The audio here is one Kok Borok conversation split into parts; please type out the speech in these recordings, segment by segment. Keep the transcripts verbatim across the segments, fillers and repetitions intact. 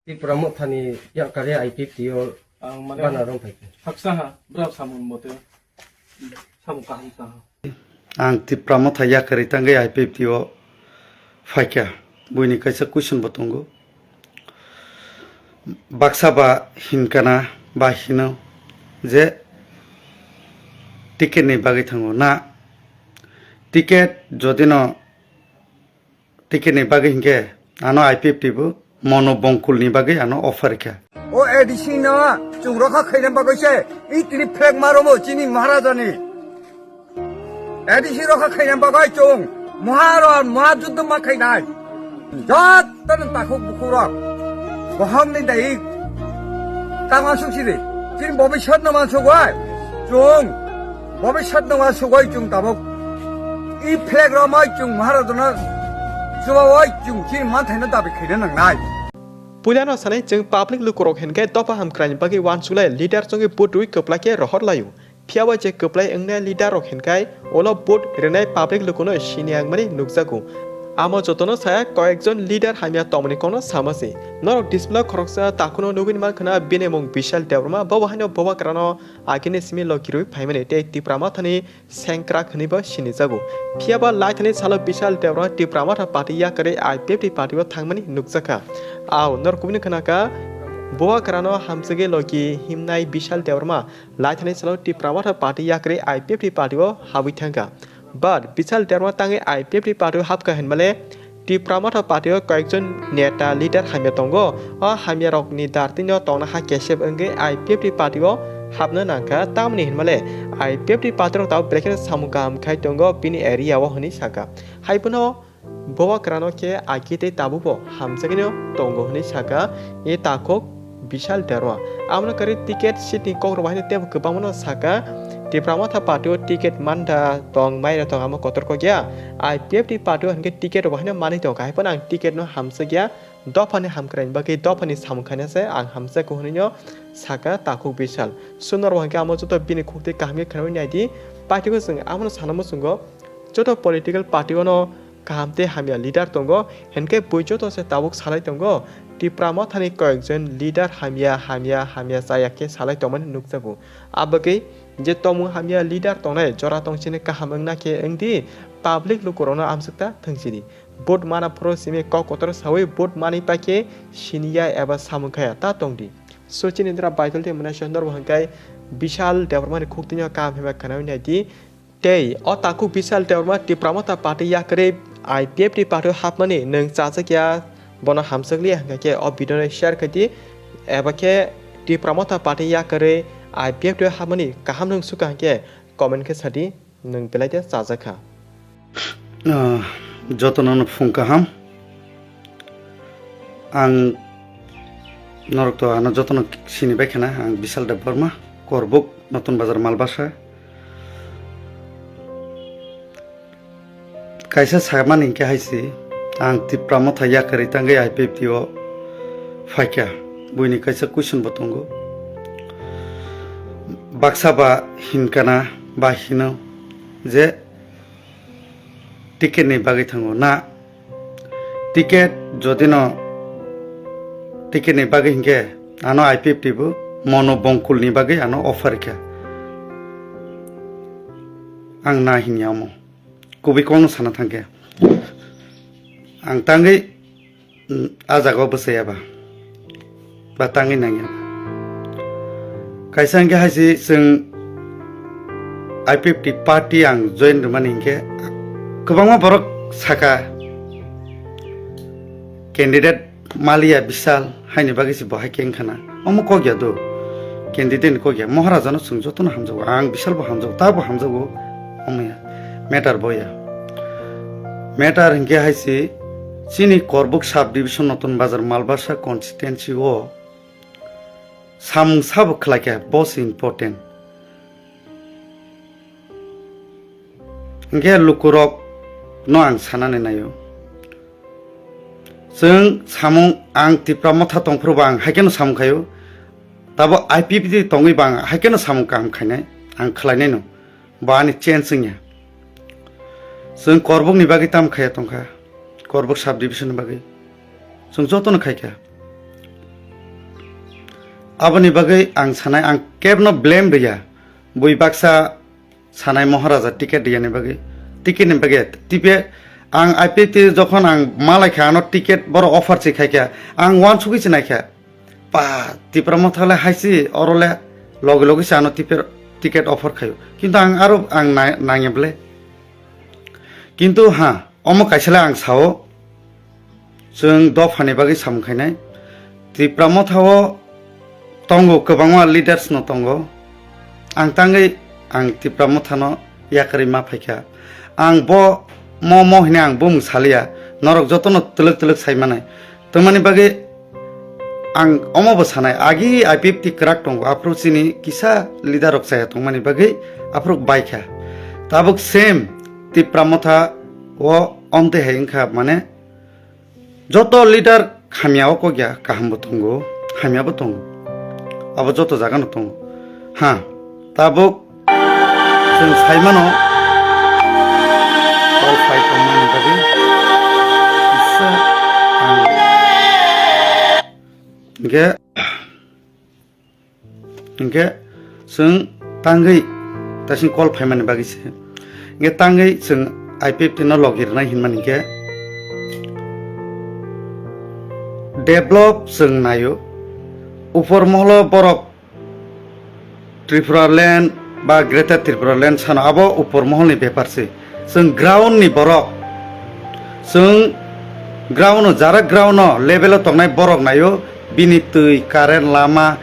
Tipra Mothani yakarwi I P F T o ang mane bana rong phaikha. Haksa ha, bwrang samung mote. Samung kaham ta ha. Ang Tipra Motha yakarwi tangwi I P F T o phaikha. Buini kaisa question bo tongo. Baksa ba hinkana ba hino je ticket ni bagwi thango na, ticket jodi no ticket ni bagwi hinkhe ano I P F T bo mono bongkul ni bagwi ano offer kha. O A D C no chwng rokha khaina bagwi se itini flag maromo chini Maharaja ni. A D C rokha khaina bagwi chwng Maharon Mahajuddo ma khainai. Jat tano takhuk bukhuk rok. Bohong ni dai. Tama suksidi. Chini bobiswt no mansugwi. Chwng bobiswt no mansugwi chwng tabuk. I flag romwi chwng Maharaja no chubawoi chwng chini manthaino dabi khaina nangnai. Puilano sanai chwng public lukurok hinkhe dopha hamkraini bagwi uansukle leader chongwi vote rwi kwplai khe rohor laio. Phiya bai je kwplai wngnai leader rok hinkhai ulo vote rwnai public lukuno sini ang mani nukjago. Amo jotono saya koyekjon leader hamya tongmani kokno sama se. Norok display khoroksa takhukno nugwi mankhwna bini mung Bishal Debbarma, bo haino Bubagrano agini simi logi rwi phaimani tei Tipra Mothani sengkrak hwnwibo sinijago. Phiya ba laithani salo Bishal Debbarma Tipra Motha party yakarwi I P F T party o thangmani nukjakha. Ao norok kubuni khwnakha Bubagrano hamjagwi logi himnai Bishal Debbarma laithani salo Tipra Motha party yakarwi I P F T party o habwi thangkha. But Bishal Debbarma tangwi I P F T party o habkha hinmale Tipra Motha party o koyekjon neta leader hamya tongo. O hamya rokni dartino tongna ha kesep wngwi I P F T party o habna nangkha. Tamni hinmale I P F T party rok tabuk belai kheno samung kaham khai tongo bini area o hinwi sakha. Hai phano Bubagrano khe agi tei tabukbo hamjagwino tongo hwnwi sakha e takhuk Bishal Debbarma. Amoni kwrwi ticket seat ni kokrok bahai teibo kwbangmano sakha Tipra Motha party o ticket manda tong maira tong amo kotor kokya. I P F T party o hinkhe ticket rok bahaino manwi tongkha, hai phano ang ticket no hamjakya, dophani hamkraini bagwi dophani samung khaina se ang hamjakgo hwnwi no sakha takhuk Bishal. Sundar bo hinkhe amo joto bini khuk twi kaham khe khwnaui naidi, paithago chwng abono sana muchungo. Joto political party o no kaham tei hamya leader tongo, hinkhe bui joto se tabuk salai tongo. Tipra Mothani koyekjon leader hamya, hamya, hamya chaya khe salai tongmani nukjago. Abagwi je tongmung hamya leader tongnai jora tongsini kaham wngna khe wngdi, public lukurokno amsukta thwngsidi. Vote mana phuru simi kok kotor saui vote manwi paikhe siniya eba samung khaya ta tongdi. Sachin Indra Baidol tei Munai Chandra bo hinkhe Bishal Debbarmani khuk twino kaham hema khwnaui naidi. Tei o takhuk Bishal Debbarma Tipra Motha party yakarwi I P F T party o hapmani nwng chajakya, bono hamjakliya hwnkha khe o video no share khaidi, eba khe Tipra Motha party yakarwi I P F T o hapmani kaham nwng sukha hwnkhe comment khe sadi, nwng belai de chajakha. Ah, jotono no phung kaham. Ang norok to ano jotono sini bai khana, ang Bishal Debbarma, Korbuk, Notun Bazar, Malbasa. Kaisa samani hinkhe hai se, ang Tipra Motha yakarwi tangwi I P F T o phaikha. Buini kaisa question bo tongo. Baksa ba hinkana ba hino je ticket ni bagwi thango na, ticket jodi no ticket ni bagwi hinkhe ano I P F T bo mono bongkul ni bagwi ano offer kha. Ang na hinya omo kubui kok no sana thangkhe ang tangwi, mm, a jaga o bwsaya ba, ba tangwi nangya ba. Kaisa hinkhe hai se chwng I P F T party ang join rwmani hinkhe kwbangma borok saka candidate maliya Bishal haini bagwi se bo hai khe wngkha na. Omo kok ya do. Candidate ni kok ya. Maharaja no chwng jotono hamjago. Ang Bishal bo hamjago. Ta bo hamjago. Omo ya. Matter bo ya. Matter hinkhe hai se chini Korbuk sub division Notun Bazar Malbasa constituency o samung sabo khlai kha. Bo se important. Hinkhe lukurok no ang sanani naio. Chwng samung ang Tipra Motha tongphuru bo ang hai kheno samung khaio. Tabo I P F T tongwi bo ang hai kheno samung kaham khainai, ang khlainai no. Bo ani change wngya. Chwng Korbuk ni bagwi tam khaiya tongkha. Korbuk sub division ni bagwi. Chwng jotono khaikha. Aboni bagwi ang sanai, ang kebno blame rwya. Bui baksa sanai Maharaja ticket riyani bagwi, ticket ni bagwi tipe ang I P F T jokhon ang malaikha, ano ticket borok offer se khaikha, ang uansugwi se naikha, pa Tipra Motha le haise oro le logi logi se ano tipe-, ticket offer khaio, kintu ang aro ang nai-, nangya bwle. Kintu ha, omo kaisa le ang sao, chwng dophani bagwi samung khainai. Tipra Motha o tongo, kwbangma leaders no tongo. Ang tangwi ang Tipra Motha no yakarwi ma phaikha. Ang bo mo mo hwnwi ang bumung saliya. Norok jotono twlwk twlwk sai manai. Tongmani bagwi ang omo bo sanai, agi I P F T kwrak tongo, aphuru chini kisa leader rok chaya tongmani bagwi aphuru baikha. Tabuk same Tipra Motha o omtwi hai wngkha, mane joto leader hamya o kokya, kaham bo tongo, hamya bo tongo, abo joto jaga no tongo. Ha, tabuk chwng sai mano, kok phai tongmani bagwi kisa ang, hingke, hingke chwng tangwi tasing kok phaimani bagwi se, hingke tangwi chwng I P F T no logi rwnai hinmani hingke develop chwng naio, upor moholo borok Tripura land ba Greater Tripura land sano abo upor moholni bepar se. Chwng ground ni borok, chwng ground o, jara ground o level o tongnai borok naio, bini twi, current, lama,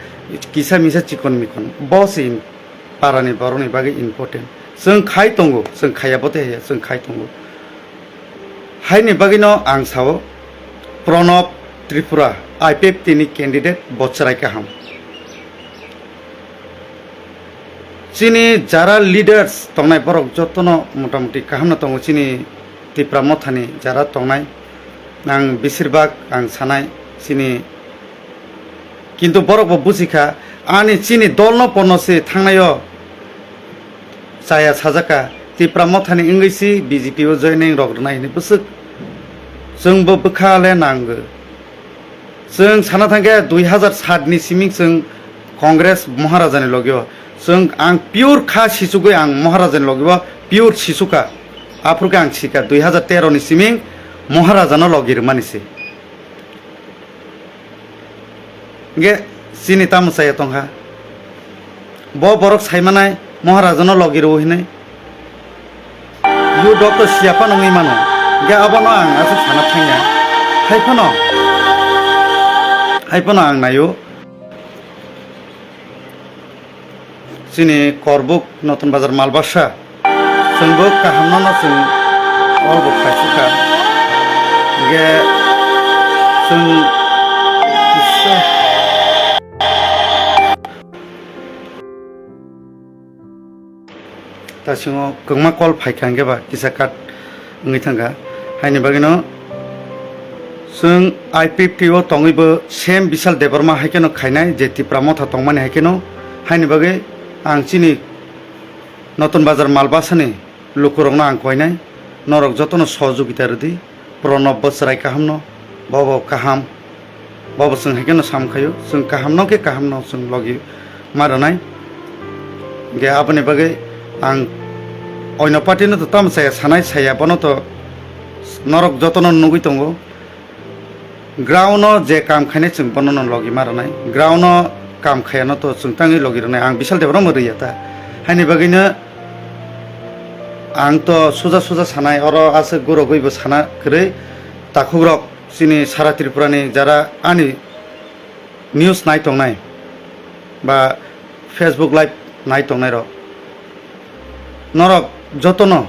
kisa misa chikon mikon, bo se parani borokni bagwi important. Chwng khai tongo, chwng khaiya bo tei haiya, chwng khai tongo. Haini bagwino ang sao, Pranab Tripura, I P F T ni candidate bo chwrai kaham. Chini jara leaders tongnai borok jotono motamuti kahamno tongo chini Tipra Mothani jara tongnai. Ang besirbak ang sanai chini, kintu borok bo buji kha, ani chini dol no pono se thangnai o chaya sajak kha, Tipra Mothani wngwi si B J P o joining rok rwnai hinwi bwswk chwng bo bwkha le nango. Chwng sana thangkhe dui hazar sat ni siming chwng Congress Maharajani logio. Chwng ang pure kha sichugwi ang Maharajani logio pure sichukha. Aphurkhe ang sikha dui hazar tero ni siming Maharajano logi rwmani se. Hingke chini tamo chaya tongkha. Bo borok saimanai Maharajano logi rwo hinwi. Yo doctor siya phano wngwi mano. Hingke abono ang aswk sana thangya. Hai phano, hai phano ang naio. Chini Korbuk Notun Bazar Malbasa, chwngbo kahamno no chwng olbo khaisukha. Hingke chwng kisa tasingo kwbangma call phaikha, hingke ba kisa cut wngwi thangkha. Haini bagwino chwng I P F T o tongwibo same Bishal Debbarma hai kheno khainai, je Tipra Motha tongmani hai kheno. Haini bagwi ang chini Notun Bazar Malbasani lukurokno ang koinai, norok jotono sohojogita rwdi, Pranab bo chwrai kahamno, bobo kaham, bobo chwng hai kheno sam khaio, chwng kahamno khe kahamno chwng logi ma rwnai. Hingke aboni bagwi ang oino party no to tamo chaya sanai saya, bono to norok jotono nugwi tongo. Ground o je kam khainai chwng bono no logi ma rwnai. Ground o kam khayano to chwng tangwi logi rwnai. Ang Bishal Debbarma rwya ta. Haini bagwino ang to suja suja sanai, oro aswk gurogwibo sana kwrwi. Takhukrok chini sara Tripura ni jara ani news nai tongnai ba Facebook live nai tongnai rok, norok jotono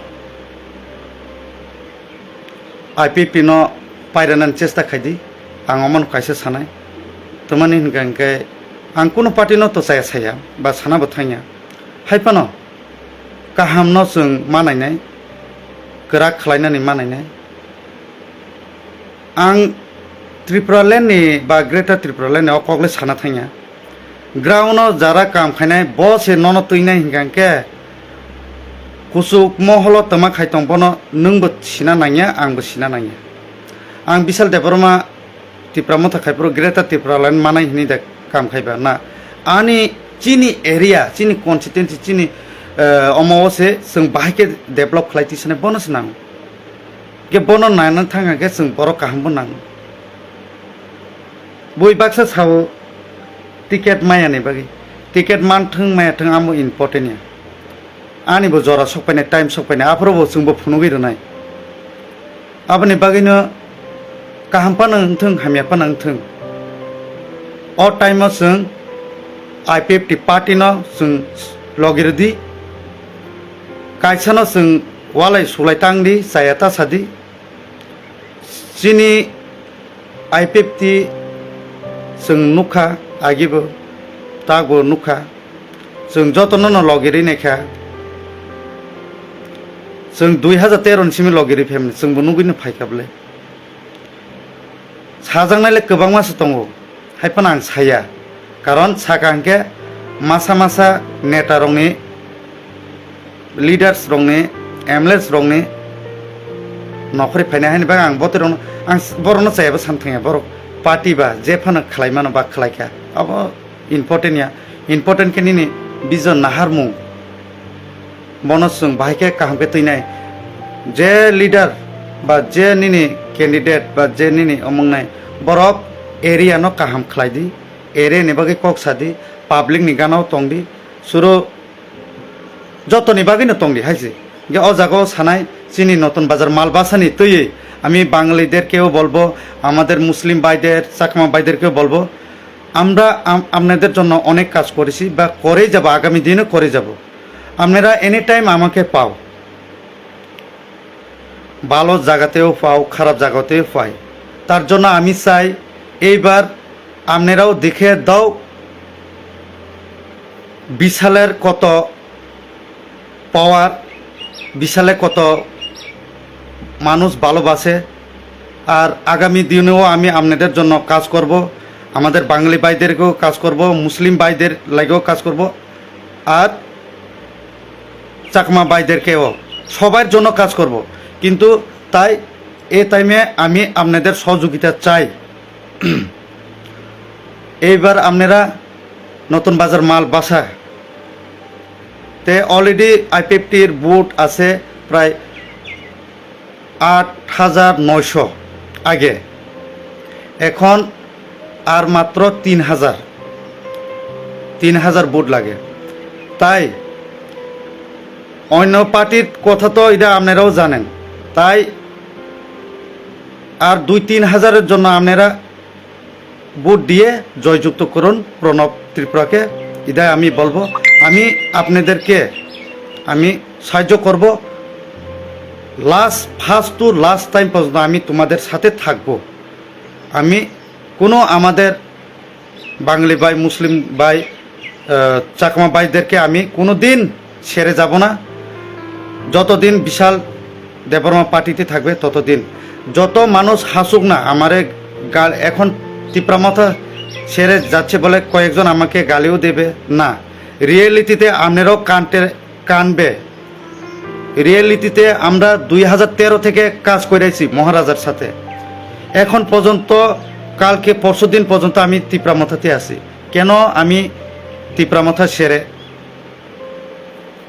I P P no pairanani chesta khaidi, ang omono kaisa sanai. Tamani hinkha hinkhe ang kunu party no to chaya saya ba sana bo thangya. Hai phano kaham no chwng ma nainai, kwrak khlainani ma nainai. Ang Tripura land ni ba Greater Tripura land ni o kok le sana thangya. Ground o jara kam khainai bo se nono twinai hinkha hinkhe kuchuk moholo twma khai tong bono nwng bo sina nangya, ang bo sina nangya. Ang Bishal Debbarma Tipra Motha khai phuru Greater Tripura land manai hinwi de kam khai ba na. Ani chini area, chini constituency, chini, eh, omo o se chwng bahai khe develop khlai twi sanai, bono se nango. Khe bono naina thang khe chwng borok kaham bo nango. Bui baksa sao ticket maya ni bagwi. Ticket man thung maya thung amo important ya. Ani bo jora sok painai, time sok painai, aphuru bo chwng bo phunugwi rwnai. Aboni bagwino kaham phano wngthung, hamya phano wngthung. O time o chwng I P F T party no chwng logi rwdi. Kaisa no chwng walai sulai tang di, chaya ta sadi. Chini I P F T chwng nukha, agibo takbo nukha. Chwng jotono no logi rinai kha. Chwng dui hajar tero ni simi logi ri phaimani, chwngbo nugwi no phaikha bwle. Sajaknai le kwbangma se tongo, hai phano ang saya. Karon saka hwnkhe masa masa neta rokni, leaders rokni, M L As rokni nokhorwi phainai haini bagwi ang botorokno, ang s-, borokno chayabo san thangya, borok party ba je phano khlai mano ba khlai kha, abo important ya, important khe nini vision naharmung. Bono chwng bahai khe kaham khe twinai. Je leader ba je nini candidate ba je nini omongnai, borok area no kaham khlai di, area ni bagwi kok sa di, public ni gana o tong di, suru jotoni bagwi no tong di hai se. Hingkhe o jaga o sanai chini Notun Bazar Malbasa ni twiwi ami Bangali derkeও বলবো, আমাদের মুসলিম ভাইদের, চাকমা ভাইদেরকেও বলবো, আমরা আম-, আপনাদের জন্য অনেক কাজ করেছি বা করে যাব, আগামী দিনও করে যাব। আপনারা এনি টাইম আমাকে পাও, ভালো জায়গাতেও পাও, খারাপ জায়গাতেও পাই। তার জন্য আমি চাই এইবার আপনারাও দেখে দাও বিশালের কত পাওয়ার, বিশালে কত মানুষ ভালোবাসে। আর আগামী দিনেও আমি আপনাদের জন্য কাজ করব, আমাদের বাঙালি ভাইদেরকেও কাজ করব, মুসলিম ভাইদের লাগেও কাজ করব, আর চাকমা ভাইদেরকেও, সবার জন্য কাজ করব। কিন্তু তাই এই টাইমে আমি আপনাদের সহযোগিতা চাই। এইবার আপনারা নতুন বাজার মাল বাসা তে অলরেডি আইপিএফটির ভোট আছে প্রায় আট হাজার নয়শো আগে, এখন আর মাত্র তিন হাজার, তিন হাজার ভোট লাগে। তাই অন্য পার্টির কথা তো এটা আপনারাও জানেন, তাই আর দুই তিন হাজারের জন্য আপনারা ভোট দিয়ে জয়যুক্ত করুন প্রণব ত্রিপুরাকে। এটাই আমি বলবো, আমি আপনাদেরকে আমি সাহায্য করব। Last, first to last time পর্যন্ত আমি তোমাদের সাথে থাকব। আমি কোনো আমাদের বাঙালি ভাই, মুসলিম ভাই, আহ, চাকমা ভাইদেরকে আমি কোনো দিন ছেড়ে যাব না। যতদিন বিশাল দেববর্মা পার্টিতে থাকবে ততদিন। যত মানুষ হাসুক না আমারে, গা-, এখন তিপ্রা মথা ছেড়ে যাচ্ছে বলে কয়েকজন আমাকে গালিও দেবে, না, রিয়েলিটিতে আপনারাও কানতে কানবে। রিয়েলিটিতে আমরা দুই হাজার তেরো থেকে কাজ করেছি মহারাজার সাথে। এখন পর্যন্ত, কালকে পরশু দিন পর্যন্ত আমি তিপ্রা মথাতে আছি। কেন আমি তিপ্রা মথা সেরে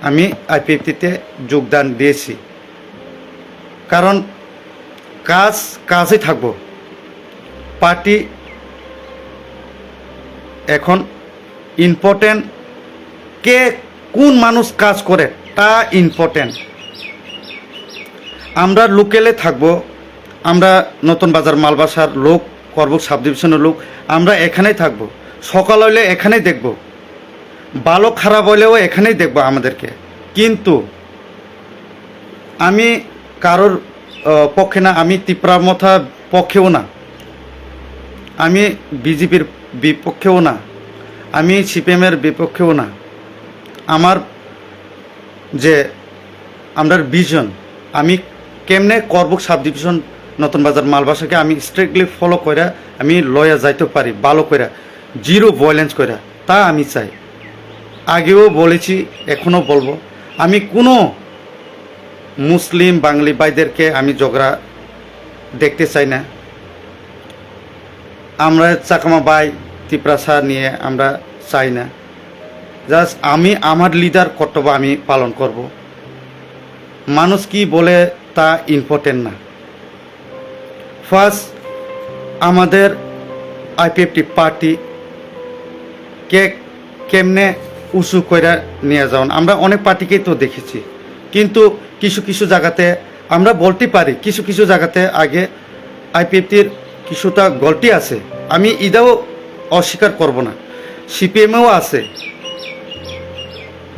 আমি আইপিএফটিতে যোগদান দিয়েছি? কারণ কাজ কাজই থাকবো। পার্টি এখন ইম্পর্টেন্ট, কে কোন মানুষ কাজ করে তা ইম্পর্টেন্ট। আমরা লোকালে থাকবো, আমরা নতুন বাজার মালবাসার লোক, করবুক সাব ডিভিশনের লোক, আমরা এখানেই থাকবো। সকাল হইলে এখানেই দেখবো, ভালো খারাপ হইলেও এখানেই দেখবো আমাদেরকে। কিন্তু আমি কারোর, আহ, পক্ষে না, আমি তিপ্রা মথা পক্ষেও না, আমি বিজেপির বিপক্ষেও না, আমি সিপিএমের বিপক্ষেও না। আমার যে আমরার ভিশন, আমি কেমনে করবুক সাব ডিভিশন নতুন বাজার মালবাসাকে আমি স্ট্রিক্টলি ফলো কইরা আমি লয়া যাইতে পারি, ভালো কইরা, জিরো ভায়োলেন্স কইরা, তা আমি চাই। আগেও বলেছি, এখনও বলবো, আমি কোনো মুসলিম বাঙালি ভাইদেরকে আমি ঝগড়া দেখতে চাই না। আমরা চাকমা ভাই, তিপ্রাসা নিয়ে আমরা চাই না। জাস্ট আমি আমার লিডার কর্তব্য আমি পালন করব। মানুষ কি বলে তা ইম্পর্টেন্ট না। ফার্স্ট, আমাদের আইপিএফটি পার্টি কে কেমনে উঁচু কইরা নিয়ে যাওন। আমরা অনেক পার্টিকেই তো দেখেছি, কিন্তু কিছু কিছু জায়গাতে আমরা বলতে পারি, কিছু কিছু জায়গাতে আগে আইপিএফটির কিছুটা গলতি আছে, আমি এটাও অস্বীকার করব না। সিপিএমও আছে,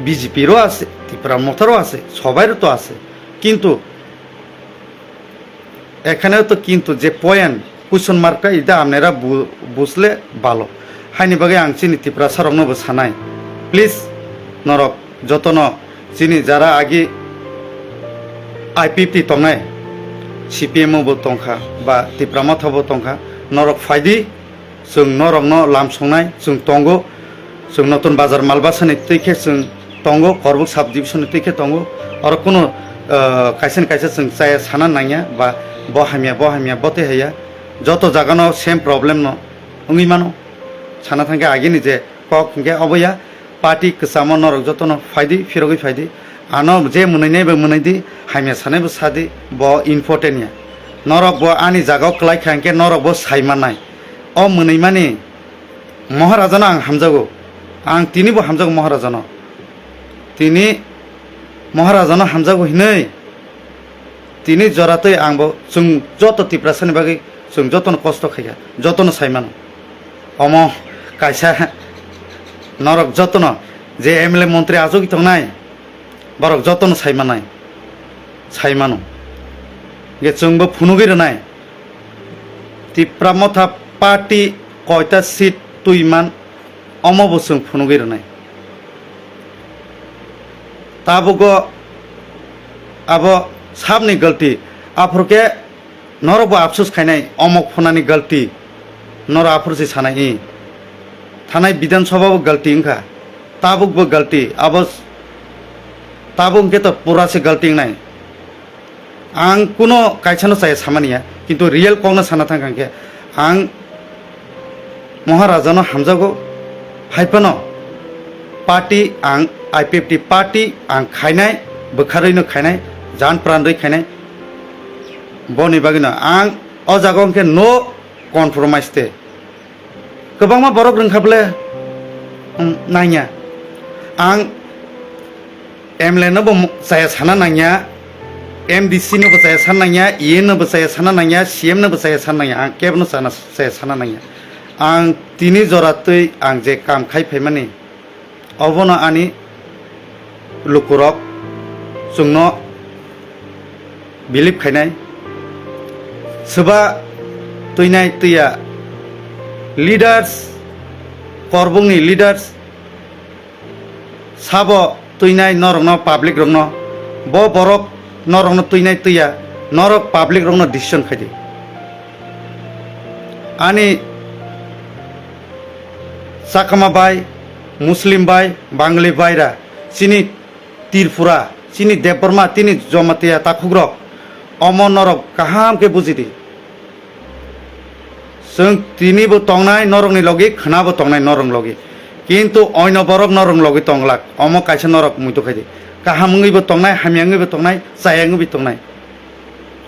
বিজেপিরও আছে, ত্রিপুরা মথারও আছে, সবাইরও তো আছে। কিন্তু এখানেও তো কিন্তু যে পয়েন্ট, কুয়েশন মার্কটা, এটা আপনারা বু- বুঝলে ভালো। Haini bagwi ang chini Tiprasa rokno bo sanai, please, norok jotono chini jara agi IPFT tongnai, সিপিএমও bo tongkha ba Tipra Motha bo tongkha, norok phaidi, chwng norokno lam songnai chwng tongo. Chwng Notun Bazar Malbasani twi khe chwng tongo, Korbuk sub division ni twi khe tongo. Oro kuno, ah, kaisa ni kaisa chwng chaya sana nangya ba bo hamya, bo hamya, bo tei haya. Joto jagano same problem no wngwi mano. Sana thangkhe agini je kok hinkhe obo ya, party kwchamo norok jotono phaidi, phirogwi phaidi. Ano je mwnwinai bo mwnwi di, hamya sanai bo sadi, bo important ya. Norok bo ani jagao kwlai kha hinkhe norok bo sai mannai. O mwnwimani Maharajano ang hamjago, ang tini bo hamjago Maharajano. Tini Maharajano hamjago hinwi tini joratwi ang bo, chwng joto Tiprasani bagwi chwng jotono kosto khaikha, jotono sai mano. Omo kaisa norok jotono je M L A montri achugwi tongnai, borok jotono sai manai, sai mano. Ge chwngbo phunugwi rwnai. Tipra Motha party koita seat twi man, omo bo chwng phunugwi rwnai. Tabukgo abo sabni galti, aphuru khe norok bo afsus khainai, omok phunani galti, norok aphuru se sanai, i thanai Bidhan Sabha bo galti wngkha, tabuk bo galti, abo s- tabuk hwnkhe to pura se galti wngnai. Ang kuno kaisano chaya samani ya, kintu real kokno sana thang kha khe ang Maharajano hamjago, hai phano party ang I P F T party ang khainai, bwkharwino khainai, jan pranrwi khainai, boni bagwino ang o jaga hwnkhe no compromise te. Kwbangma borok rwngkha bole, um, nangya. Ang M L A no bo mu- chaya sana nangya, M D C no bo chaya sana nangya, E A no bo chaya sana nangya, C M no bo chaya sana nangya, ang kebo no chana- chaya sana nangya. Ang tini jora twi ang je kam khai phaimani, obono ani lukurok chwngno believe khainai. Swba twinai twiya leaders, korbungni leaders, sabo twinai norokno, public rokno, bo borok norokno twinai twiya, norok public rokno decision khaidi. Ani Chakma bai, Muslim bai, Bangali bai ra, chini Tripura, chini Debbarma, chini Jamatia takhukrok, omo norok kaham khe bujidi. Chwng tini bo tongnai norokni logi, khwna bo tongnai norokni logi. Kintu oino borok norokni logi tonglak, omo kaisa norok muitu khaidi. Kaham wngwi bo tongnai, hamya wngwi bo tongnai, chaya wngwi bo tongnai.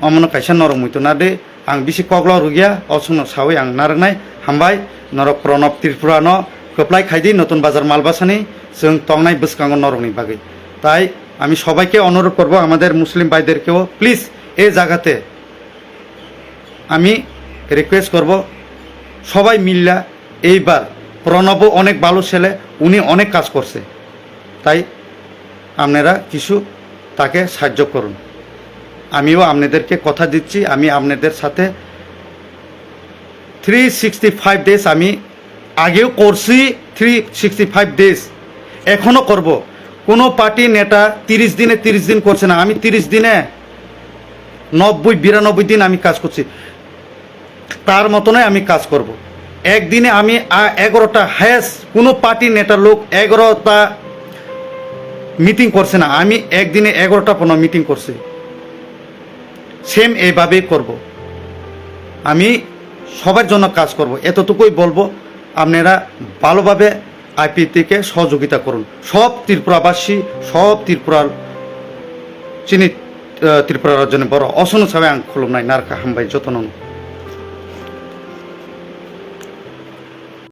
Omono kaisa norok muitu nardi, ang bisi koklo rwgya, o chwngno sawi ang narwknai. Hambai, norok Pranab Tripura no kwplai khaidi, Notun Bazar Malbasani chwng tongnai bwskango norokni bagwi. Tai ami sobaike onurodh korbo, amader Muslim bhaiderkeo, please, e jagate আমি রিকোয়েস্ট করব, সবাই মিল্লা এইবার প্রণবও অনেক ভালো ছেলে, উনি অনেক কাজ করছে, তাই আপনারা কিছু তাকে সাহায্য করুন। আমিও আপনাদেরকে কথা দিচ্ছি, আমি আপনাদের সাথে থ্রি সিক্সটি ফাইভ ডেজ আমি আগেও করছি, থ্রি সিক্সটি ফাইভ ডেজ এখনও করব। কোনো পার্টি নেতা তিরিশ দিনে তিরিশ দিন করছে না, আমি তিরিশ দিনে নব্বই বিরানব্বই দিন আমি কাজ করছি, তার মতনই আমি কাজ করব। একদিনে আমি আ- এগারোটা, হায়েস্ট কোনো পার্টি নেতার লোক এগারোটা মিটিং করছে না, আমি একদিনে এগারোটা পনেরো মিটিং করছি। সেম এইভাবেই করব। আমি সবার জন্য কাজ করব, এতটুকুই বলবো। আপনারা ভালোভাবে আইপিএফটিকে সহযোগিতা করুন। সব ত্রিপুরাবাসী, সব ত্রিপুরার, চিনি, আহ, ত্রিপুরা রাজ্যের বড় অসন হিসাবে আং খুলুমনাই নারকা হামবাই যতন।